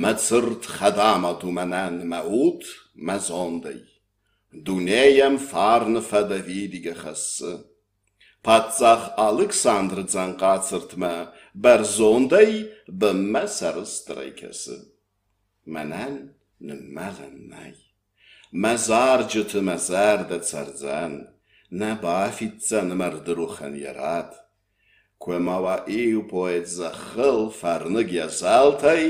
Мӕ цырт хӕдамад у мӕнӕн мӕ уд, мӕ зондӕй. Дунейӕн фарны фӕд ӕвидигӕ хӕссы. Паддзах Алыксандры дзӕнхъа цыртмӕ бӕрзондӕй бынмӕ сӕрыстырӕй кӕсы. Мӕнӕн ныммӕлӕн нӕй. Мӕ зарджыты мӕ зӕрдӕ цӕрдзӕн, нӕ бафиддзӕн мӕрдырухӕн йӕ рад. Куы ма уа иу поэт зӕххыл фӕрныг йӕ зӕлтӕй,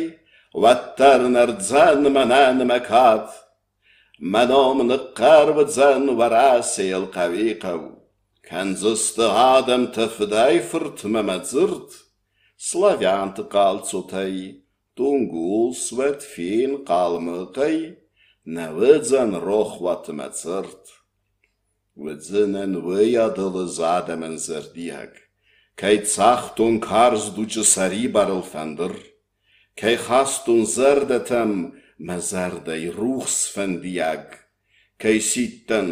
уӕддӕр нӕрдзӕн мӕнӕн мӕ кад. Мӕ ном ныхъхъӕр уыдзӕн Уӕрӕсейыл хъӕуи-хъӕу. Кӕндзысты адӕмтӕ фыдӕй-фыртмӕ мӕ дзырд, славянты хъалцутӕй, Тунгус, Уӕтфин, Хъалмыхъӕй нӕ уыдзӕн рохуаты мӕ цырт. Уыдзынӕн уый ӕдылы адӕмӕн зӕрдиаг, кӕй цагътон карз дуджы сӕрибарыл фӕндыр, кӕй хастон зӕрдӕтӕм мӕ зӕрдӕйы рухс фӕндиаг, кӕй сидтӕн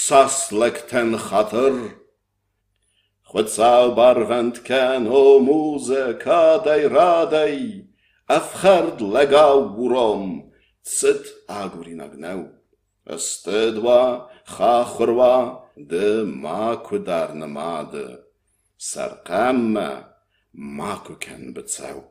цас лӕгтӕн хатыр. Хуыцау барвӕнд кӕн, о музӕ, кадӕй-радӕй, ӕфхӕрд лӕгау уром, цыт агуринаг нӕу. Ыстыд уа, хахуыр уа, ды макуы дар нымады, сӕрхъӕнмӕ макуы кӕн быцӕу.